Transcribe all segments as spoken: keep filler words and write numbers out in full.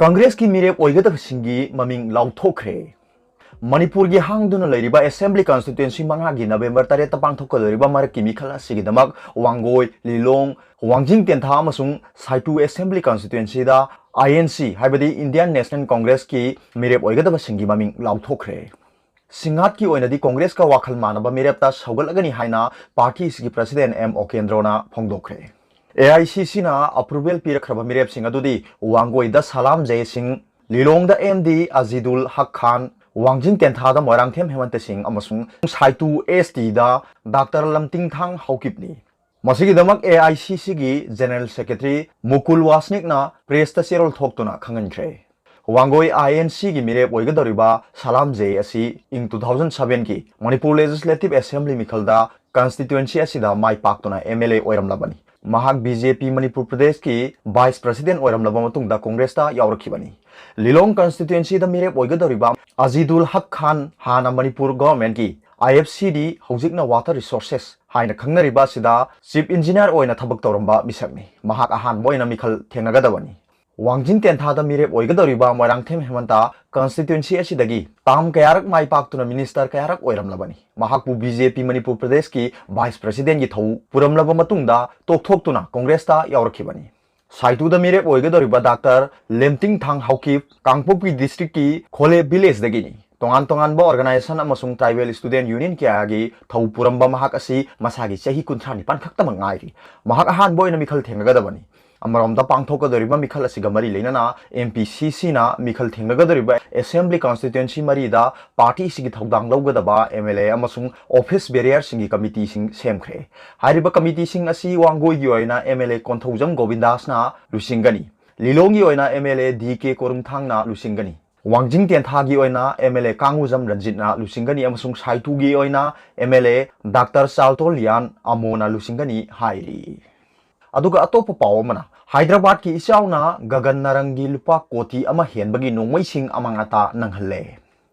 ꯀꯪꯒ꯭ꯔꯦꯁꯀꯤ ꯃꯤꯔꯦꯞ ꯑꯣꯏꯒꯗꯕꯁꯤꯡꯒꯤ ꯃꯃꯤꯡ ꯂꯥꯎꯊꯣꯛꯈ꯭ꯔꯦ꯫ ꯃꯅꯤꯄꯨꯔꯒꯤ ꯍꯥꯡꯗꯨꯅ ꯂꯩꯔꯤꯕ ꯑꯦꯁꯦꯝꯕ꯭ꯂꯤ ꯀꯟꯁꯇꯤꯇ꯭ꯋꯦꯟꯁꯤ ꯃꯉꯥꯒꯤ ꯅꯕꯦꯝꯕꯔ ꯇꯔꯦꯠꯇ ꯄꯥꯡꯊꯣꯛꯀꯗꯧꯔꯤꯕ ꯃꯔꯛꯀꯤ ꯃꯤꯈꯜ ꯑꯁꯤꯒꯤꯗꯃꯛ ꯋꯥꯡꯒꯣꯏ, ꯂꯤꯂꯣꯡ, ꯋꯥꯡꯖꯤꯡ ꯇꯦꯟꯊꯥ ꯑꯃꯁꯨꯡ ꯁꯥꯏꯇꯨ ꯑꯦꯁꯦꯝꯕ꯭ꯂꯤ ꯀꯟꯁꯇꯤꯇ꯭ꯋꯦꯟꯁꯤꯗ ꯑꯥꯏ ꯑꯦꯟ ꯁꯤ, ꯍꯥꯏꯕꯗꯤ ꯏꯟꯗꯤꯌꯟ ꯅꯦꯁꯅꯦꯜ ꯀꯪꯒ꯭ꯔꯦꯁꯀꯤ ꯃꯤꯔꯦꯞ ꯑꯣꯏꯒꯗꯕꯁꯤꯡꯒꯤ ꯃꯃꯤꯡ ꯂꯥꯎꯊꯣꯛꯈ꯭ꯔꯦ꯫ ꯁꯤꯡꯉꯥꯠꯀꯤ ꯑꯣꯏꯅꯗꯤ ꯀꯪꯒ꯭ꯔꯦꯁꯀ ꯋꯥꯈꯜ ꯃꯥꯟꯅꯕ ꯃꯤꯔꯦꯞꯇ ꯁꯧꯒꯠꯂꯒꯅꯤ ꯍꯥꯏꯅ ꯄꯥꯔꯇꯤ ꯑꯁꯤꯒꯤ president M ꯑꯣꯀꯦꯟꯗ꯭ꯔꯣꯅ ꯐꯣꯡꯗꯣꯛꯈ꯭ꯔꯦ꯫ A I C ꯁꯤꯅ ꯑꯦꯄ꯭ꯔꯨꯚꯦꯜ ꯄꯤꯔꯛꯈ꯭ꯔꯕ ꯃꯤꯔꯦꯞꯁꯤꯡ ꯑꯗꯨꯗꯤ ꯋꯥꯡꯒꯣꯏꯗ ꯁꯂꯥꯝ ꯖꯦ ꯁꯤꯡ, ꯂꯤꯂꯣꯡꯗ ꯑꯦꯝ ꯗꯤ ꯑꯖꯤꯗꯨꯜ ꯍꯛ ꯈꯥꯟ, ꯋꯥꯡꯖꯤꯡ ꯇꯦꯟꯊꯥꯗ ꯃꯣꯏꯔꯥꯡꯊꯦꯝ ꯍꯦꯃꯟꯇ ꯁꯤꯡ ꯑꯃꯁꯨꯡ ꯁꯥꯏꯇꯨ ꯑꯦꯁ ꯇꯤꯗ ꯗꯥꯛꯇꯔ ꯂꯝꯇꯤꯡꯊꯥꯡ ꯍꯧꯀꯤꯞꯅꯤ꯫ ꯃꯁꯤꯒꯤꯗꯃꯛ ꯑꯦ ꯑꯥꯏ ꯁꯤ ꯁꯤꯒꯤ ꯖꯦꯅꯔꯦꯜ ꯁꯦꯀ꯭ꯔꯦꯇꯔꯤ ꯃꯨꯀꯨꯜ ꯋꯥꯁꯅꯤꯛꯅ ꯄ꯭ꯔꯦꯁꯇ ꯆꯦꯔꯣꯜ ꯊꯣꯛꯇꯨꯅ ꯈꯪꯍꯟꯈ꯭ꯔꯦ꯫ ꯋꯥꯡꯒꯣꯏ ꯑꯥꯏ ꯑꯦꯟ ꯁꯤꯒꯤ ꯃꯤꯔꯦꯞ ꯑꯣꯏꯒꯗꯧꯔꯤꯕ ꯁꯂꯥꯝ ꯖꯦ ꯑꯁꯤ ꯏꯪ ꯇꯨ ꯊꯥꯎꯖꯟ ꯁꯚꯦꯟꯒꯤ ꯃꯅꯤꯄꯨꯔ ꯂꯦꯖꯤꯁꯂꯦꯇꯤꯚ ꯑꯦꯁꯦꯝꯕ꯭ꯂꯤ ꯃꯤꯈꯜꯗ ꯀꯟꯁꯇꯤꯇ꯭ꯋꯦꯟꯁꯤ ꯑꯁꯤꯗ ꯃꯥꯏ ꯄꯥꯛꯇꯨꯅ ꯑꯦꯝ ꯑꯦꯜ ꯑꯦ ꯑꯣꯏꯔꯝꯂꯕꯅꯤ꯫ ꯃꯍꯥꯛ ꯕꯤ ꯖꯦ ꯄꯤ ꯃꯅꯤꯄꯨꯔ ꯄ꯭ꯔꯗꯦꯁꯀꯤ ꯚꯥꯏꯁ ꯄ꯭ꯔꯁꯤꯗꯦꯟ ꯑꯣꯏꯔꯝꯂꯕ ꯃꯇꯨꯡꯗ ꯀꯪꯒ꯭ꯔꯦꯁꯇ ꯌꯥꯎꯔꯛꯈꯤꯕꯅꯤ꯫ ꯂꯤꯂꯣꯡ ꯀꯟꯁꯇꯤꯇ꯭ꯋꯦꯟꯁꯤꯗ ꯃꯤꯔꯦꯞ ꯑꯣꯏꯒꯗꯧꯔꯤꯕ ꯑꯖꯤꯗꯨꯜ ꯍꯛ ꯈꯥꯟ ꯍꯥꯟꯅ ꯃꯅꯤꯄꯨꯔ ꯒꯣꯚꯔꯟꯃꯦꯟꯠꯀꯤ ꯑꯥꯏ ꯑꯦꯐ ꯁꯤ ꯗꯤ, ꯍꯧꯖꯤꯛꯅ ꯋꯥꯇꯔ ꯔꯤꯁꯣꯔꯁꯦꯁ ꯍꯥꯏꯅ ꯈꯪꯅꯔꯤꯕ ꯑꯁꯤꯗ ꯆꯤꯐ ꯏꯟꯖꯤꯅꯤꯌꯥꯔ ꯑꯣꯏꯅ ꯊꯕꯛ ꯇꯧꯔꯝꯕ ꯃꯤꯁꯛꯅꯤ꯫ ꯃꯍꯥꯛ ꯑꯍꯥꯟꯕ ꯑꯣꯏꯅ ꯃꯤꯈꯜ ꯊꯦꯡꯅꯒꯗꯕꯅꯤ꯫ ꯋꯥꯡꯖꯤꯡ ꯇꯦꯟꯊꯥꯗ ꯃꯤꯔꯦꯞ ꯑꯣꯏꯒꯗꯧꯔꯤꯕ ꯃꯣꯏꯔꯥꯡꯊꯦꯝ ꯍꯦꯃꯟꯇ ꯀꯟꯁꯇꯤꯇ꯭ꯋꯦꯟꯁꯤ ꯑꯁꯤꯗꯒꯤ ꯇꯥꯝ ꯀꯌꯥꯔꯛ ꯃꯥꯏ ꯄꯥꯛꯇꯨꯅ ꯃꯤꯅꯤꯁꯇꯔ ꯀꯌꯥꯔꯛ ꯑꯣꯏꯔꯝꯂꯕꯅꯤ꯫ ꯃꯍꯥꯛꯄꯨ ꯕꯤ ꯖꯦ ꯄꯤ ꯃꯅꯤꯄꯨꯔ ꯄ꯭ꯔꯗꯦꯁꯀꯤ ꯚꯥꯏꯁ ꯄ꯭ꯔꯁꯤꯗꯦꯟꯒꯤ ꯊꯧ ꯄꯨꯔꯝꯂꯕ ꯃꯇꯨꯡꯗ ꯇꯣꯛꯊꯣꯛꯇꯨꯅ ꯀꯪꯒ꯭ꯔꯦꯁꯇ ꯌꯥꯎꯔꯛꯈꯤꯕꯅꯤ꯫ ꯁꯥꯏꯇꯨꯗ ꯃꯤꯔꯦꯞ ꯑꯣꯏꯒꯗꯧꯔꯤꯕ ꯗꯥꯛꯇꯔ ꯂꯦꯝꯇꯤꯡꯊꯥꯡ ꯍꯥꯎꯀꯤꯞ ꯀꯥꯡꯄꯣꯛꯄꯤ ꯗꯤꯁꯇ꯭ꯔꯤꯛꯀꯤ ꯈꯣꯂꯦ ꯚꯤꯂꯦꯖꯇꯒꯤꯅꯤ꯫ ꯇꯣꯉꯥꯟ ꯇꯣꯉꯥꯟꯕ ꯑꯣꯔꯒꯅꯥꯏꯖꯦꯁꯟ ꯑꯃꯁꯨꯡ ꯇ꯭ꯔꯥꯏꯕꯦꯜ ꯁ꯭ꯇꯨꯗꯦꯟꯠ ꯌꯨꯅꯤꯌꯟ ꯀꯌꯥꯒꯤ ꯊꯧ ꯄꯨꯔꯝꯕ ꯃꯍꯥꯛ ꯑꯁꯤ ꯃꯁꯥꯒꯤ ꯆꯍꯤ ꯀꯨꯟꯊ꯭ꯔꯥ ꯅꯤꯄꯥꯟ ꯈꯛꯇꯃꯛ ꯉꯥꯏꯔꯤ꯫ ꯃꯍꯥꯛ ꯑꯍꯥꯟꯕ ꯑꯣꯏꯅ ꯃꯤꯈꯜ ꯊꯦꯡꯅꯒꯗꯕꯅꯤ꯫ ꯑꯃꯔꯣꯝꯗ, ꯄꯥꯡꯊꯣꯛꯀꯗꯧꯔꯤꯕ ꯃꯤꯈꯜ ꯑꯁꯤꯒ ꯃꯔꯤ ꯂꯩꯅꯅ ꯑꯦꯝ ꯄꯤ ꯁꯤ ꯁꯤꯅ ꯃꯤꯈꯜ ꯊꯦꯡꯅꯒꯗꯧꯔꯤꯕ ꯑꯦꯁꯦꯝꯕ꯭ꯂꯤ ꯀꯟꯁꯇꯤꯇ꯭ꯋꯦꯟꯁꯤ ꯃꯔꯤꯗ ꯄꯥꯔꯇꯤ ꯑꯁꯤꯒꯤ ꯊꯧꯗꯥꯡ ꯂꯧꯒꯗꯕ ꯑꯦꯝ ꯑꯦꯜ ꯑꯦ ꯑꯃꯁꯨꯡ ꯑꯣꯐꯤꯁ ꯕꯦꯔꯤꯌꯔꯁꯤꯡꯒꯤ ꯀꯃꯤꯇꯤꯁꯤꯡ ꯁꯦꯝꯈ꯭ꯔꯦ꯫ ꯍꯥꯏꯔꯤꯕ ꯀꯃꯤꯇꯤꯁꯤꯡ ꯑꯁꯤ ꯋꯥꯡꯒꯣꯏꯒꯤ ꯑꯣꯏꯅ ꯑꯦꯝ ꯑꯦꯜ ꯑꯦ ꯀꯣꯟꯊꯧꯖꯝ ꯒꯣꯕꯤꯟꯗꯥꯁꯅ ꯂꯨꯆꯤꯡꯒꯅꯤ꯫ ꯂꯤꯂꯣꯡꯒꯤ ꯑꯣꯏꯅ M L A D K ꯀꯣꯔꯨꯝꯊꯥꯡꯅ ꯂꯨꯆꯤꯡꯒꯅꯤ꯫ ꯋꯥꯡꯖꯤꯡ ꯇꯦꯟꯊꯥꯒꯤ ꯑꯣꯏꯅ ꯑꯦꯝ ꯑꯦꯜ ꯑꯦ ꯀꯥꯡꯉꯨꯖꯝ ꯔꯟꯖꯤꯠꯅ ꯂꯨꯆꯤꯡꯒꯅꯤ ꯑꯃꯁꯨꯡ ꯁꯥꯏꯇꯨꯒꯤ ꯑꯣꯏꯅ ꯑꯦꯝ ꯑꯦꯜ ꯑꯦ ꯗꯥꯛꯇꯔ ꯆꯥꯜꯇꯣꯂꯤꯌꯥꯟ ꯑꯃꯣꯅ ꯂꯨꯆꯤꯡꯒꯅꯤ ꯍꯥꯏꯔꯤ꯫ ꯑꯗꯨꯒ ꯑꯇꯣꯞꯄ ꯄꯥꯎ ꯑꯃꯅ, ꯍꯥꯏꯗ꯭ꯔꯕꯥꯗꯀꯤ ꯏꯆꯥꯎꯅ ꯒꯒꯟ ꯅꯔꯪꯒꯤ ꯂꯨꯄꯥ ꯀꯣꯇꯤ ꯑꯃ ꯍꯦꯟꯕꯒꯤ ꯅꯣꯡꯃꯩꯁꯤꯡ ꯑꯃꯥꯡ ꯑꯇꯥ ꯅꯪꯍꯜꯂꯦ꯫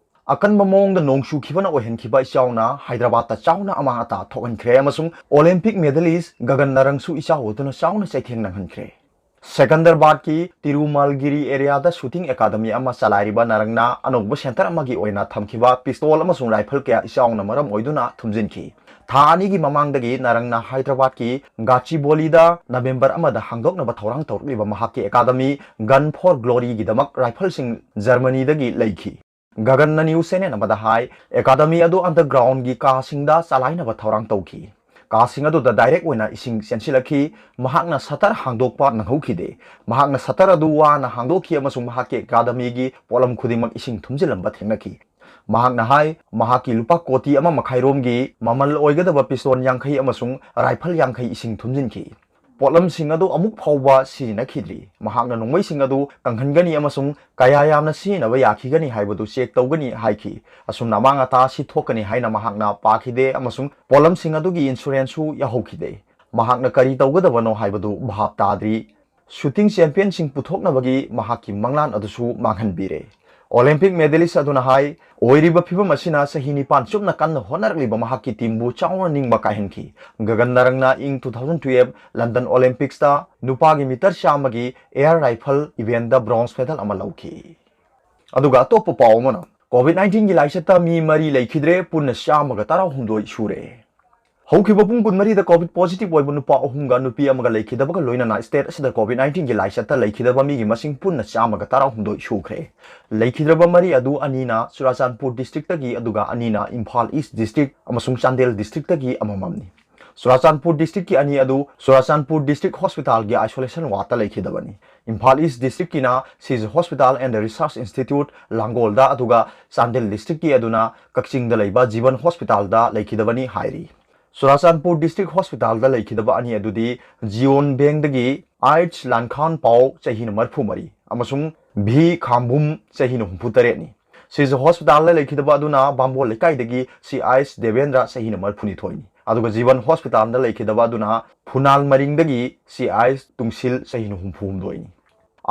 ꯑꯀꯟꯕ ꯃꯑꯣꯡꯗ ꯅꯣꯡ ꯆꯨꯈꯤꯕꯅ ꯑꯣꯏꯍꯟꯈꯤꯕ ꯏꯆꯥꯎꯅ ꯍꯥꯏꯗ꯭ꯔꯕꯥꯗꯇ ꯆꯥꯎꯅ ꯑꯃꯥꯡ ꯑꯇꯥ ꯊꯣꯛꯍꯟꯈ꯭ꯔꯦ ꯑꯃꯁꯨꯡ ꯑꯣꯂꯦꯝꯄꯤꯛ ꯃꯦꯗꯥꯂꯤꯁ꯭ꯠ ꯒꯒꯟ ꯅꯔꯪꯁꯨ ꯏꯆꯥꯎ ꯑꯗꯨꯅ ꯆꯥꯎꯅ ꯆꯩꯊꯦꯡ ꯅꯪꯍꯟꯈ꯭ꯔꯦ꯫ ꯁꯦꯀꯟꯗꯔꯕꯥꯗꯀꯤ ꯇꯤꯔꯨꯃꯜꯒꯤꯔꯤ ꯑꯦꯔꯤꯌꯥꯗ ꯁꯨꯇꯤꯡ ꯑꯦꯀꯥꯗꯃꯤ ꯑꯃ ꯆꯂꯥꯏꯔꯤꯕ ꯅꯔꯪꯅ ꯑꯅꯧꯕ ꯁꯦꯟꯇꯔ ꯑꯃꯒꯤ ꯑꯣꯏꯅ ꯊꯝꯈꯤꯕ ꯄꯤꯁꯇꯣꯜ ꯑꯃꯁꯨꯡ ꯔꯥꯏꯐꯜ ꯀꯌꯥ ꯏꯆꯥꯎꯅ ꯃꯔꯝ ꯑꯣꯏꯗꯨꯅ ꯊꯨꯝꯖꯤꯟꯈꯤ꯫ ꯊꯥ ꯑꯅꯤꯒꯤ ꯃꯃꯥꯡꯗꯒꯤ ꯅꯔꯪꯅ ꯍꯥꯏꯗ꯭ꯔꯕꯥꯗꯀꯤ ꯒꯥꯆꯤꯕꯣꯂꯤꯗ ꯅꯕꯦꯝꯕꯔ ꯑꯃꯗ ꯍꯥꯡꯗꯣꯛꯅꯕ ꯊꯧꯔꯥꯡ ꯇꯧꯔꯛꯂꯤꯕ ꯃꯍꯥꯛꯀꯤ ꯑꯦꯀꯥꯗꯃꯤ ꯒꯟ ꯐꯣꯔ ꯒ꯭ꯂꯣꯔꯤꯒꯤꯗꯃꯛ ꯔꯥꯏꯐꯜꯁꯤꯡ ꯖꯔꯃꯅꯤꯗꯒꯤ ꯂꯩꯈꯤ꯫ ꯒꯒꯟꯅ ꯅ꯭ꯌꯨꯁ ꯆꯦꯅꯦꯜ ꯑꯃꯗ ꯍꯥꯏ, ꯑꯦꯀꯥꯗꯃꯤ ꯑꯗꯨ ꯑꯟꯗꯔꯒ꯭ꯔꯥꯎꯟꯒꯤ ꯀꯥꯁꯤꯡꯗ ꯆꯂꯥꯏꯅꯕ ꯊꯧꯔꯥꯡ ꯇꯧꯈꯤ꯫ ꯀꯥꯁꯤꯡ ꯑꯗꯨꯗ ꯗꯥꯏꯔꯦꯛ ꯑꯣꯏꯅ ꯏꯁꯤꯡ ꯆꯦꯟꯁꯤꯜꯂꯛꯈꯤ꯫ ꯃꯍꯥꯛꯅ ꯁꯇꯔ ꯍꯥꯡꯗꯣꯛꯄ ꯅꯪꯍꯧꯈꯤꯗꯦ꯫ ꯃꯍꯥꯛꯅ ꯁꯇꯔ ꯑꯗꯨ ꯋꯥꯅ ꯍꯥꯡꯗꯣꯛꯈꯤ ꯑꯃꯁꯨꯡ ꯃꯍꯥꯛꯀꯤ ꯑꯦꯀꯥꯗꯃꯤꯒꯤ ꯄꯣꯠꯂꯝ ꯈꯨꯗꯤꯡꯃꯛ ꯏꯁꯤꯡ ꯊꯨꯝꯖꯤꯜꯂꯝꯕ ꯊꯦꯡꯅꯈꯤ꯫ ꯃꯍꯥꯛꯅ ꯍꯥꯏ, ꯃꯍꯥꯛꯀꯤ ꯂꯨꯄꯥ ꯀꯣꯇꯤ ꯑꯃ ꯃꯈꯥꯏꯔꯣꯝꯒꯤ ꯃꯃꯜ ꯑꯣꯏꯒꯗꯕ ꯄꯤꯁꯇꯣꯟ ꯌꯥꯡꯈꯩ ꯑꯃꯁꯨꯡ ꯔꯥꯏꯐꯜ ꯌꯥꯡꯈꯩ ꯏꯁꯤꯡ ꯊꯨꯝꯖꯤꯟꯈꯤ꯫ ꯄꯣꯠꯂꯝꯁꯤꯡ ꯑꯗꯨ ꯑꯃꯨꯛ ꯐꯥꯎꯕ ꯁꯤꯖꯤꯟꯅꯈꯤꯗ꯭ꯔꯤ꯫ ꯃꯍꯥꯛꯅ ꯅꯣꯡꯃꯩꯁꯤꯡ ꯑꯗꯨ ꯀꯪꯍꯟꯒꯅꯤ ꯑꯃꯁꯨꯡ ꯀꯌꯥ ꯌꯥꯝꯅ ꯁꯤꯖꯤꯟꯅꯕ ꯌꯥꯈꯤꯒꯅꯤ ꯍꯥꯏꯕꯗꯨ ꯆꯦꯛ ꯇꯧꯒꯅꯤ ꯍꯥꯏꯈꯤ꯫ ꯑꯁꯨꯝꯅ ꯑꯃꯥꯡ ꯑꯇꯥ ꯑꯁꯤ ꯊꯣꯛꯀꯅꯤ ꯍꯥꯏꯅ ꯃꯍꯥꯛꯅ ꯄꯥꯈꯤꯗꯦ ꯑꯃꯁꯨꯡ ꯄꯣꯠꯂꯝꯁꯤꯡ ꯑꯗꯨꯒꯤ ꯏꯟꯁꯨꯔꯦꯟꯁꯁꯨ ꯌꯥꯎꯍꯧꯈꯤꯗꯦ꯫ ꯃꯍꯥꯛꯅ ꯀꯔꯤ ꯇꯧꯒꯗꯕꯅꯣ ꯍꯥꯏꯕꯗꯨ ꯚꯥꯞ ꯇꯥꯗ꯭ꯔꯤ꯫ ꯁꯨꯇꯤꯡ ꯆꯦꯝꯄꯤꯌꯟꯁꯤꯡ ꯄꯨꯊꯣꯛꯅꯕꯒꯤ ꯃꯍꯥꯛꯀꯤ ꯃꯪꯂꯥꯟ ꯑꯗꯨꯁꯨ ꯃꯥꯡꯍꯟꯕꯤꯔꯦ꯫ ꯑꯣꯂꯤꯝꯄꯤꯛ ꯃꯦꯗꯦꯂꯤꯁ ꯑꯗꯨꯅ ꯍꯥꯏ, ꯑꯣꯏꯔꯤꯕ ꯐꯤꯚꯝ ꯑꯁꯤꯅ ꯆꯍꯤ ꯅꯤꯄꯥꯟ ꯆꯨꯞꯅ ꯀꯟꯅ ꯍꯣꯠꯅꯔꯛꯂꯤꯕ ꯃꯍꯥꯛꯀꯤ ꯇꯤꯝꯕꯨ ꯆꯥꯎꯅ ꯅꯤꯡꯕ ꯀꯥꯏꯍꯟꯈꯤ꯫ ꯒꯒꯟ ꯅꯔꯪꯅ ꯏꯪ two thousand twelve ꯂꯟꯗꯟ ꯑꯣꯂꯤꯝꯄꯤꯛꯁꯇ ꯅꯨꯄꯥꯒꯤ ꯃꯤꯇꯔ ꯆꯥꯝꯃꯒꯤ ꯑꯦꯌꯔ ꯔꯥꯏꯐꯜ ꯏꯚꯦꯟꯗ ꯕ꯭ꯔꯣꯟꯖ ꯃꯦꯗꯜ ꯑꯃ ꯂꯧꯈꯤ꯫ ꯑꯗꯨꯒ ꯑꯇꯣꯞꯄ ꯄꯥꯎ ꯑꯃꯅ, ꯀꯣꯚꯤꯗ ꯅꯥꯏꯟꯇꯤꯟꯒꯤ ꯂꯥꯏꯆꯠꯇ ꯃꯤ ꯃꯔꯤ ꯂꯩꯈꯤꯗ꯭ꯔꯦ, ꯄꯨꯟꯅ ꯆꯥꯝꯃꯒ ꯇꯔꯥꯍꯨꯝꯗꯣꯏ ꯁꯨꯔꯦ꯫ ꯍꯧꯈꯤꯕ ꯄꯨꯡ ꯀꯨꯟꯃꯔꯤꯗ ꯀꯣꯚꯤꯗ ꯄꯣꯖꯤꯇꯤꯚ ꯑꯣꯏꯕ ꯅꯨꯄꯥ ꯑꯍꯨꯝꯒ ꯅꯨꯄꯤ ꯑꯃꯒ ꯂꯩꯈꯤꯗꯕꯒ ꯂꯣꯏꯅꯅ ꯁ꯭ꯇꯦꯠ ꯑꯁꯤꯗ ꯀꯣꯚꯤꯗ ꯅꯥꯏꯟꯇꯤꯟꯒꯤ ꯂꯥꯏꯆꯠꯇ ꯂꯩꯈꯤꯗꯕ ꯃꯤꯒꯤ ꯃꯁꯤꯡ ꯄꯨꯟꯅ ꯆꯥꯝꯃꯒ ꯇꯔꯥꯍꯨꯝꯗꯣꯏ ꯁꯨꯈ꯭ꯔꯦ꯫ ꯂꯩꯈꯤꯗ꯭ꯔꯕ ꯃꯔꯤ ꯑꯗꯨ ꯑꯅꯤꯅ ꯆꯨꯔꯥꯆꯥꯟꯄꯨꯔ ꯗꯤꯁꯇ꯭ꯔꯤꯛꯇꯒꯤ, ꯑꯗꯨꯒ ꯑꯅꯤꯅ ꯏꯝꯐꯥꯜ ꯏꯁ ꯗꯤꯁꯇ꯭ꯔꯤꯛ ꯑꯃꯁꯨꯡ ꯆꯥꯟꯗꯦꯜ ꯗꯤꯁꯇ꯭ꯔꯤꯛꯇꯒꯤ ꯑꯃꯃꯝꯅꯤ꯫ ꯆꯨꯔꯥꯆꯥꯟꯄꯨꯔ ꯗꯤꯁꯇ꯭ꯔꯤꯛꯀꯤ ꯑꯅꯤ ꯑꯗꯨ ꯆꯨꯔꯥꯆꯥꯟꯄꯨꯔ ꯗꯤꯁꯇ꯭ꯔꯤꯛ ꯍꯣꯁꯄꯤꯇꯥꯜꯒꯤ ꯑꯥꯏꯁꯣꯂꯦꯁꯟ ꯋꯥꯔꯗꯇ ꯂꯩꯈꯤꯗꯕꯅꯤ꯫ ꯏꯝꯐꯥꯜ ꯏꯁ ꯗꯤꯁꯇ꯭ꯔꯤꯛꯀꯤꯅ Shija hospital and research institute ꯂꯥꯡꯒꯣꯜꯗ, ꯑꯗꯨꯒ ꯆꯥꯟꯗꯦꯜ ꯗꯤꯁꯇ꯭ꯔꯤꯛꯀꯤ ꯑꯗꯨꯅ ꯀꯛꯆꯤꯡꯗ ꯂꯩꯕ ꯖꯤꯕꯟ ꯍꯣꯁꯄꯤꯇꯥꯜꯗ ꯂꯩꯈꯤꯗꯕꯅꯤ ꯍꯥꯏꯔꯤ꯫ ꯆꯨꯔꯥꯆꯥꯟꯄꯨꯔ ꯗꯤꯁꯇ꯭ꯔꯤꯛ ꯍꯣꯁꯄꯤꯇꯥꯜꯗ ꯂꯩꯈꯤꯗꯕ ꯑꯅꯤ ꯑꯗꯨꯗꯤ ꯖꯤꯌꯣꯟ ꯕꯦꯡꯗꯒꯤ ꯑꯥꯏꯠꯁ ꯂꯥꯟꯈꯥꯟ ꯄꯥꯎ, ꯆꯍꯤꯅ ꯃꯔꯤꯐꯨ ꯃꯔꯤ, ꯑꯃꯁꯨꯡ ꯚꯤ ꯈꯥꯝꯕꯨꯝ, ꯆꯍꯤꯅ ꯍꯨꯝꯐꯨ ꯇꯔꯦꯠꯅꯤ꯫ ꯁꯤꯖ ꯍꯣꯁꯄꯤꯇꯥꯜꯗ ꯂꯩꯈꯤꯗꯕ ꯑꯗꯨꯅ ꯕꯥꯝꯕꯣꯜ ꯂꯩꯀꯥꯏꯗꯒꯤ ꯁꯤ ꯑꯥꯏꯁ ꯗꯦꯕꯦꯟꯗ꯭ꯔ, ꯆꯍꯤꯅ ꯃꯔꯤꯐꯨ ꯅꯤꯊꯣꯏꯅꯤ꯫ ꯑꯗꯨꯒ ꯖꯤꯕꯟ ꯍꯣꯁꯄꯤꯇꯥꯜꯗ ꯂꯩꯈꯤꯗꯕ ꯑꯗꯨꯅ ꯐꯨꯅꯥꯜ ꯃꯔꯤꯡꯗꯒꯤ ꯁꯤ ꯑꯥꯏꯁ ꯇꯨꯡꯁꯤꯜ, ꯆꯍꯤꯅ ꯍꯨꯝꯐꯨ ꯍꯨꯝꯗꯣꯏꯅꯤ꯫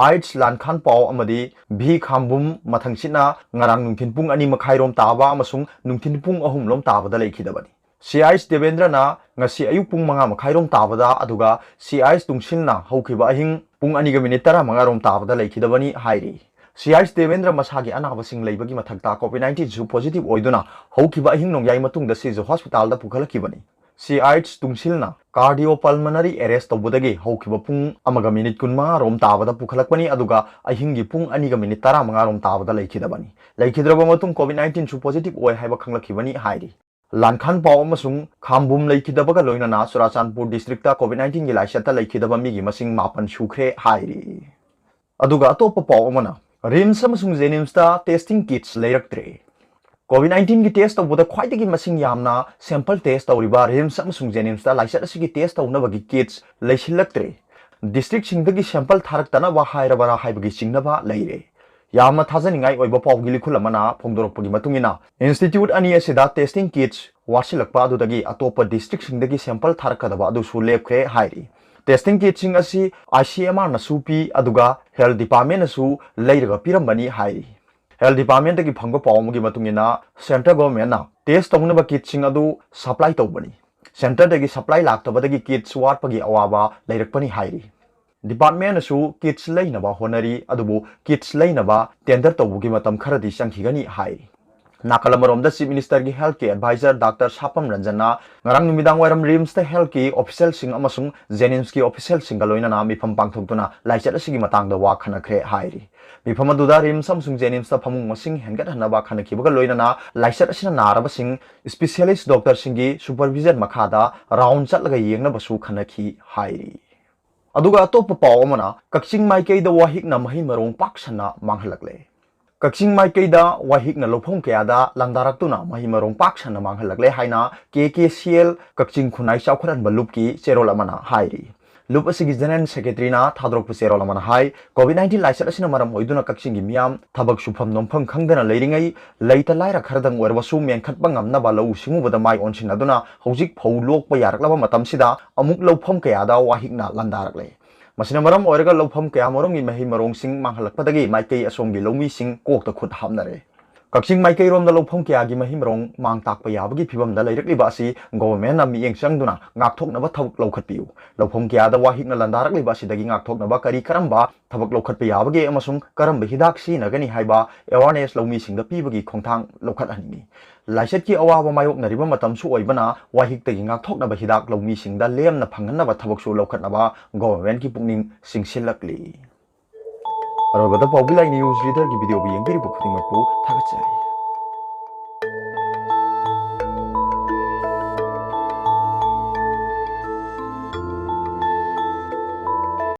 ꯑꯥꯏꯠꯁ ꯂꯥꯟꯈꯥꯟ ꯄꯥꯎ ꯑꯃꯗꯤ ꯚꯤ ꯈꯥꯝꯕꯨꯝ ꯃꯊꯪꯁꯤꯠꯅ ꯉꯔꯥꯡ ꯅꯨꯡꯊꯤꯜ ꯄꯨꯡ ꯑꯅꯤ ꯃꯈꯥꯏꯔꯣꯝ ꯇꯥꯕ ꯑꯃꯁꯨꯡ ꯅꯨꯡꯊꯤꯜ ꯄꯨꯡ ꯑꯍꯨꯝ ꯂꯣꯝ ꯇꯥꯕꯗ ꯂꯩꯈꯤꯗꯕꯅꯤ꯫ ꯁꯤ ꯑꯥꯏꯁ ꯗꯦꯕꯦꯟꯗ꯭ꯔꯅ ꯉꯁꯤ ꯑꯌꯨꯛ ꯄꯨꯡ ꯃꯉꯥ ꯃꯈꯥꯏꯔꯣꯝ ꯇꯥꯕꯗ, ꯑꯗꯨꯒ ꯁꯤ ꯑꯥꯏꯁ ꯇꯨꯡꯁꯤꯜꯅ ꯍꯧꯈꯤꯕ ꯑꯍꯤꯡ ꯄꯨꯡ ꯑꯅꯤꯒ ꯃꯤꯅꯤꯠ ꯇꯔꯥꯃꯉꯥ ꯔꯣꯝ ꯇꯥꯕꯗ ꯂꯩꯈꯤꯗꯕꯅꯤ ꯍꯥꯏꯔꯤ꯫ ꯁꯤ ꯑꯩꯆ ꯗꯦꯕꯦꯟꯗ꯭ꯔ ꯃꯁꯥꯒꯤ ꯑꯅꯥꯕꯁꯤꯡ ꯂꯩꯕꯒꯤ ꯃꯊꯛꯇ ꯀꯣꯚꯤꯗ ꯅꯥꯏꯟꯇꯤꯟꯁꯨ ꯄꯣꯖꯤꯇꯤꯚ ꯑꯣꯏꯗꯨꯅ ꯍꯧꯈꯤꯕ ꯑꯍꯤꯡ ꯅꯣꯡꯌꯥꯏ ꯃꯇꯨꯡꯗ ꯁꯤꯖ ꯍꯣꯁꯄꯤꯇꯥꯜꯗ ꯄꯨꯈꯠꯂꯛꯈꯤꯕꯅꯤ꯫ ꯁꯤ ꯑꯩꯆ ꯇꯨꯡꯁꯤꯜꯅ ꯀꯥꯔꯗꯤꯑꯣ ꯄꯜꯃꯅꯔꯤ ꯑꯦꯔꯦꯁ ꯇꯧꯕꯗꯒꯤ ꯍꯧꯈꯤꯕ ꯄꯨꯡ ꯑꯃꯒ ꯃꯤꯅꯤꯠ ꯀꯨꯟꯃꯉꯥ ꯔꯣꯝ ꯇꯥꯕꯗ ꯄꯨꯈꯠꯂꯛꯄꯅꯤ, ꯑꯗꯨꯒ ꯑꯍꯤꯡꯒꯤ ꯄꯨꯡ ꯑꯅꯤꯒ ꯃꯤꯅꯤꯠ ꯇꯔꯥꯃꯉꯥ ꯔꯣꯝ ꯇꯥꯕꯗ ꯂꯩꯈꯤꯗꯕꯅꯤ꯫ ꯂꯩꯈꯤꯗ꯭ꯔꯕ ꯃꯇꯨꯡ ꯀꯣꯚꯤꯗ ꯅꯥꯏꯟꯇꯤꯟꯁꯨ ꯄꯣꯖꯤꯇꯤꯚ ꯑꯣꯏ ꯍꯥꯏꯕ ꯈꯪꯂꯛꯈꯤꯕꯅꯤ ꯍꯥꯏꯔꯤ꯫ ꯂꯥꯟꯈꯥꯟ ꯄꯥꯎ ꯑꯃꯁꯨꯡ ꯈꯥꯝꯕꯨꯝ ꯂꯩꯈꯤꯗꯕꯒ ꯂꯣꯏꯅꯅ ꯆꯨꯔꯥꯆꯥꯟꯄꯨꯔ ꯗꯤꯁꯇ꯭ꯔꯤꯛꯇ ꯀꯣꯚꯤꯗ ꯅꯥꯏꯟꯇꯤꯟꯒꯤ ꯂꯥꯏꯆꯠꯇ ꯂꯩꯈꯤꯗꯕ ꯃꯤꯒꯤ ꯃꯁꯤꯡ ꯃꯥꯄꯟ ꯁꯨꯈ꯭ꯔꯦ ꯍꯥꯏꯔꯤ꯫ ꯑꯗꯨꯒ ꯑꯇꯣꯞꯄ ꯄꯥꯎ ꯑꯃꯅ, ꯔꯤꯝꯁ ꯑꯃꯁꯨꯡ ꯖꯦꯅꯤꯝꯁꯇ ꯇꯦꯁꯇꯤꯡ ꯀꯤꯠꯁ ꯂꯩꯔꯛꯇ꯭ꯔꯦ꯫ ꯀꯣꯚꯤꯗ ꯅꯥꯏꯟꯇꯤꯟꯒꯤ ꯇꯦꯁ ꯇꯧꯕꯗ ꯈ꯭ꯋꯥꯏꯗꯒꯤ ꯃꯁꯤꯡ ꯌꯥꯝꯅ ꯁꯦꯝꯄꯜ ꯇꯦꯁ ꯇꯧꯔꯤꯕ ꯔꯤꯝꯁ ꯑꯃꯁꯨꯡ ꯖꯦꯅꯤꯝꯁꯇ ꯂꯥꯏꯆꯠ ꯑꯁꯤꯒꯤ ꯇꯦꯁ ꯇꯧꯅꯕꯒꯤ ꯀꯤꯠꯁ ꯂꯩꯁꯤꯜꯂꯛꯇ꯭ꯔꯦ꯫ ꯗꯤꯁꯇ꯭ꯔꯤꯛꯁꯤꯡꯗꯒꯤ ꯁꯦꯝꯄꯜ ꯊꯥꯔꯛꯇꯅꯕ ꯍꯥꯏꯔꯕꯔꯥ ꯍꯥꯏꯕꯒꯤ ꯆꯤꯡꯅꯕ ꯂꯩꯔꯦ꯫ ꯌꯥꯝꯅ ꯊꯥꯖꯅꯤꯡꯉꯥꯏ ꯑꯣꯏꯕ ꯄꯥꯎꯒꯤ ꯂꯤꯈꯨꯜ ꯑꯃꯅ ꯐꯣꯡꯗꯣꯔꯛꯄꯒꯤ ꯃꯇꯨꯡ ꯏꯟꯅ, ꯏꯟꯁꯇꯤꯇ꯭ꯌꯨꯠ ꯑꯅꯤ ꯑꯁꯤꯗ ꯇꯦꯁꯇꯤꯡ ꯀꯤꯠꯁ ꯋꯥꯠꯁꯤꯜꯂꯛꯄ ꯑꯗꯨꯗꯒꯤ ꯑꯇꯣꯞꯄ ꯗꯤꯁꯇ꯭ꯔꯤꯛꯁꯤꯡꯗꯒꯤ ꯁꯦꯝꯄꯜ ꯊꯥꯔꯛꯀꯗꯕ ꯑꯗꯨꯁꯨ ꯂꯦꯞꯈ꯭ꯔꯦ ꯍꯥꯏꯔꯤ꯫ ꯇꯦꯁꯇꯤꯡ ꯀꯤꯠꯁꯤꯡ ꯑꯁꯤ ꯑꯥꯏ ꯁꯤ ꯑꯦꯝ ꯑꯥꯔꯅꯁꯨ ꯄꯤ, ꯑꯗꯨꯒ ꯍꯦꯜꯊ ꯗꯤꯄꯥꯔꯠꯃꯦꯟꯅꯁꯨ ꯂꯩꯔꯒ ꯄꯤꯔꯝꯕꯅꯤ ꯍꯥꯏꯔꯤ꯫ ꯍꯦꯜꯊ ꯗꯤꯄꯥꯔꯠꯃꯦꯟꯗꯒꯤ ꯐꯪꯕ ꯄꯥꯎ ꯑꯃꯒꯤ ꯃꯇꯨꯡ ꯏꯟꯅ, ꯁꯦꯟꯇ꯭ꯔꯦꯜ ꯒꯣꯚꯔꯟꯃꯦꯟꯠꯅ ꯇꯦꯁ ꯇꯧꯅꯕ ꯀꯤꯠꯁꯤꯡ ꯑꯗꯨ ꯁꯄ꯭ꯂꯥꯏ ꯇꯧꯕꯅꯤ꯫ ꯁꯦꯟꯇꯔꯗꯒꯤ ꯁꯄ꯭ꯂꯥꯏ ꯂꯥꯛꯇꯕꯗꯒꯤ ꯀꯤꯠꯁ ꯋꯥꯠꯄꯒꯤ ꯑꯋꯥꯕ ꯂꯩꯔꯛꯄꯅꯤ ꯍꯥꯏꯔꯤ꯫ ꯗꯤꯄꯥꯔꯠꯃꯦꯟꯅꯁꯨ ꯀꯤꯠꯁ ꯂꯩꯅꯕ ꯍꯣꯠꯅꯔꯤ, ꯑꯗꯨꯕꯨ ꯀꯤꯠꯁ ꯂꯩꯅꯕ ꯇꯦꯟꯗꯔ ꯇꯧꯕꯒꯤ ꯃꯇꯝ ꯈꯔꯗꯤ ꯆꯪꯈꯤꯒꯅꯤ ꯍꯥꯏꯔꯤ꯫ ꯅꯥꯀꯜ ꯑꯃꯔꯣꯝꯗ ꯆꯤꯐ ꯃꯤꯅꯤꯁꯇꯔꯒꯤ ꯍꯦꯜꯊꯀꯤ ꯑꯦꯗꯚꯥꯏꯖꯔ ꯗꯥꯛꯇꯔ ꯁꯥꯄꯝ ꯔꯟꯖꯟꯅ ꯉꯔꯥꯡ ꯅꯨꯃꯤꯗꯥꯡ ꯋꯥꯏꯔꯝ ꯔꯤꯝꯁꯇ ꯍꯦꯜꯊꯀꯤ ꯑꯣꯐꯤꯁꯤꯌꯦꯜꯁꯤꯡ ꯑꯃꯁꯨꯡ ꯖꯦꯅꯤꯝꯁꯀꯤ ꯑꯣꯐꯤꯁꯤꯌꯦꯜꯁꯤꯡꯒ ꯂꯣꯏꯅꯅ ꯃꯤꯐꯝ ꯄꯥꯡꯊꯣꯛꯇꯨꯅ ꯂꯥꯏꯆꯠ ꯑꯁꯤꯒꯤ ꯃꯇꯥꯡꯗ ꯋꯥ ꯈꯟꯅꯈ꯭ꯔꯦ ꯍꯥꯏꯔꯤ꯫ ꯃꯤꯐꯝ ꯑꯗꯨꯗ ꯔꯤꯝꯁ ꯑꯃꯁꯨꯡ ꯖꯦꯅꯤꯝꯁꯇ ꯐꯃꯨꯡ ꯃꯁꯤꯡ ꯍꯦꯟꯒꯠꯍꯟꯅꯕ ꯈꯟꯅꯈꯤꯕꯒ ꯂꯣꯏꯅꯅ ꯂꯥꯏꯆꯠ ꯑꯁꯤꯅ ꯅꯥꯔꯕꯁꯤꯡ ꯏꯁꯄꯤꯁꯤꯌꯦꯂꯤꯁ ꯗꯣꯛꯇꯔꯁꯤꯡꯒꯤ ꯁꯨꯄꯔꯚꯤꯖꯟ ꯃꯈꯥꯗ ꯔꯥꯎꯟ ꯆꯠꯂꯒ ꯌꯦꯡꯅꯕꯁꯨ ꯈꯟꯅꯈꯤ ꯍꯥꯏꯔꯤ꯫ ꯑꯗꯨꯒ ꯑꯇꯣꯞꯄ ꯄꯥꯎ ꯑꯃꯅ, ꯀꯛꯆꯤꯡ ꯃꯥꯏꯀꯩꯗ ꯋꯥꯍꯤꯛꯅ ꯃꯍꯩ ꯃꯔꯣꯡ ꯄꯥꯛ ꯁꯟꯅ ꯃꯥꯡꯍꯜꯂꯛꯂꯦ꯫ ꯀꯛꯆꯤꯡ ꯃꯥꯏꯀꯩꯗ ꯋꯥꯍꯤꯛꯅ ꯂꯧꯐꯝ ꯀꯌꯥꯗ ꯂꯥꯟꯗꯥꯔꯛꯇꯨꯅ ꯃꯍꯩ ꯃꯔꯣꯡ ꯄꯥꯛ ꯁꯟꯅ ꯃꯥꯡꯍꯜꯂꯛꯂꯦ ꯍꯥꯏꯅ ꯀꯦ ꯀꯦ ꯁꯤ ꯑꯦꯜ ꯀꯛꯆꯤꯡ ꯈꯨꯟꯅꯥꯏ ꯆꯥꯎꯈꯠꯍꯟꯕ ꯂꯨꯞꯀꯤ ꯆꯦꯔꯣꯜ ꯑꯃꯅ ꯍꯥꯏꯔꯤ꯫ ꯂꯨꯞ ꯑꯁꯤꯒꯤ ꯖꯦꯅꯔꯦꯜ ꯁꯦꯀ꯭ꯔꯦꯇꯔꯤꯅ ꯊꯥꯗꯣꯔꯛꯄ ꯆꯦꯔꯣꯜ ꯑꯃꯅ ꯍꯥꯏ, ꯀꯣꯚꯤꯗ ꯅꯥꯏꯟꯇꯤꯟ ꯂꯥꯏꯆꯠ ꯑꯁꯤꯅ ꯃꯔꯝ ꯑꯣꯏꯗꯨꯅ ꯀꯛꯆꯤꯡꯒꯤ ꯃꯤꯌꯥꯝ ꯊꯕꯛ ꯁꯨꯐꯝ ꯅꯣꯝꯐꯝ ꯈꯪꯗꯅ ꯂꯩꯔꯤꯉꯩ, ꯂꯩꯇ ꯂꯥꯏꯔ ꯈꯔꯗꯪ ꯑꯣꯏꯔꯕꯁꯨ ꯃꯦꯟꯈꯠꯄ ꯉꯝꯅꯕ ꯂꯧꯎ ꯁꯤꯡꯎꯕꯗ ꯃꯥꯏ ꯑꯣꯟꯁꯤꯟꯅꯗꯨꯅ ꯍꯧꯖꯤꯛ ꯐꯧ ꯂꯣꯛꯄ ꯌꯥꯔꯛꯂꯕ ꯃꯇꯝꯁꯤꯗ ꯑꯃꯨꯛ ꯂꯧꯐꯝ ꯀꯌꯥꯗ ꯋꯥꯍꯤꯛꯅ ꯂꯥꯟꯗꯥꯔꯛꯂꯦ꯫ ꯃꯁꯤꯅ ꯃꯔꯝ ꯑꯣꯏꯔꯒ ꯂꯧꯐꯝ ꯀꯌꯥꯃꯔꯣꯝꯒꯤ ꯃꯍꯩ ꯃꯔꯣꯡꯁꯤꯡ ꯃꯥꯡꯍꯜꯂꯛꯄꯗꯒꯤ ꯃꯥꯏꯀꯩ ꯑꯁꯣꯝꯒꯤ ꯂꯧꯃꯤꯁꯤꯡ ꯀꯣꯛꯇ ꯈꯨꯠ ꯍꯥꯞꯅꯔꯦ꯫ ꯀꯛꯆꯤꯡ ꯃꯥꯏꯀꯩꯔꯣꯝꯗ ꯂꯧꯐꯝ ꯀꯌꯥꯒꯤ ꯃꯍꯩ ꯃꯔꯣꯡ ꯃꯥꯡ ꯇꯥꯛꯄ ꯌꯥꯕꯒꯤ ꯐꯤꯕꯝꯗ ꯂꯩꯔꯛꯂꯤꯕ ꯑꯁꯤ ꯒꯣꯚꯔꯟꯃꯦꯟꯠꯅ ꯃꯤꯠꯌꯦꯡ ꯆꯪꯗꯨꯅ ꯉꯥꯛꯊꯣꯛꯅꯕ ꯊꯕꯛ ꯂꯧꯈꯠꯄꯤꯌꯨ꯫ ꯂꯧꯐꯝ ꯀꯌꯥꯗ ꯋꯥꯍꯤꯛꯅ ꯂꯥꯟꯗꯥꯔꯛꯂꯤꯕ ꯑꯁꯤꯗꯒꯤ ꯉꯥꯛꯊꯣꯛꯅꯕ ꯀꯔꯤ ꯀꯔꯝꯕ ꯊꯕꯛ ꯂꯧꯈꯠꯄ ꯌꯥꯕꯒꯦ ꯑꯃꯁꯨꯡ ꯀꯔꯝꯕ ꯍꯤꯗꯥꯛ ꯁꯤꯖꯤꯟꯅꯒꯅꯤ ꯍꯥꯏꯕ awareness ꯂꯧꯃꯤꯁꯤꯡꯗ ꯄꯤꯕꯒꯤ ꯈꯣꯡꯊꯥꯡ ꯂꯧꯈꯠꯍꯟꯅꯤꯡꯏ꯫ ꯂꯥꯏꯆꯠꯀꯤ ꯑꯋꯥꯕ ꯃꯥꯌꯣꯛꯅꯔꯤꯕ ꯃꯇꯝꯁꯨ ꯑꯣꯏꯕꯅ ꯋꯥꯍꯤꯛꯇꯒꯤ ꯉꯥꯛꯊꯣꯛꯅꯕ ꯍꯤꯗꯥꯛ ꯂꯧꯃꯤꯁꯤꯡꯗ ꯂꯦꯝꯅ ꯐꯪꯍꯟꯅꯕ ꯊꯕꯛꯁꯨ ꯂꯧꯈꯠꯅꯕ ꯒꯣꯚꯔꯟꯃꯦꯟꯠꯀꯤ ꯄꯨꯛꯅꯤꯡ ꯆꯤꯡꯁꯤꯜꯂꯛꯂꯤ꯫ ꯑꯔꯣꯏꯕꯗ ꯄꯥꯎꯕꯤ ꯂꯥꯏ ꯅ꯭ꯌꯨꯁ ꯂꯤꯗꯔꯒꯤ ꯚꯤꯗꯤꯑꯣꯕꯨ ꯌꯦꯡꯕꯤꯔꯤꯕ ꯈꯨꯗꯤꯡꯃꯛꯄꯨ ꯊꯥꯒꯠꯆꯔꯤ꯫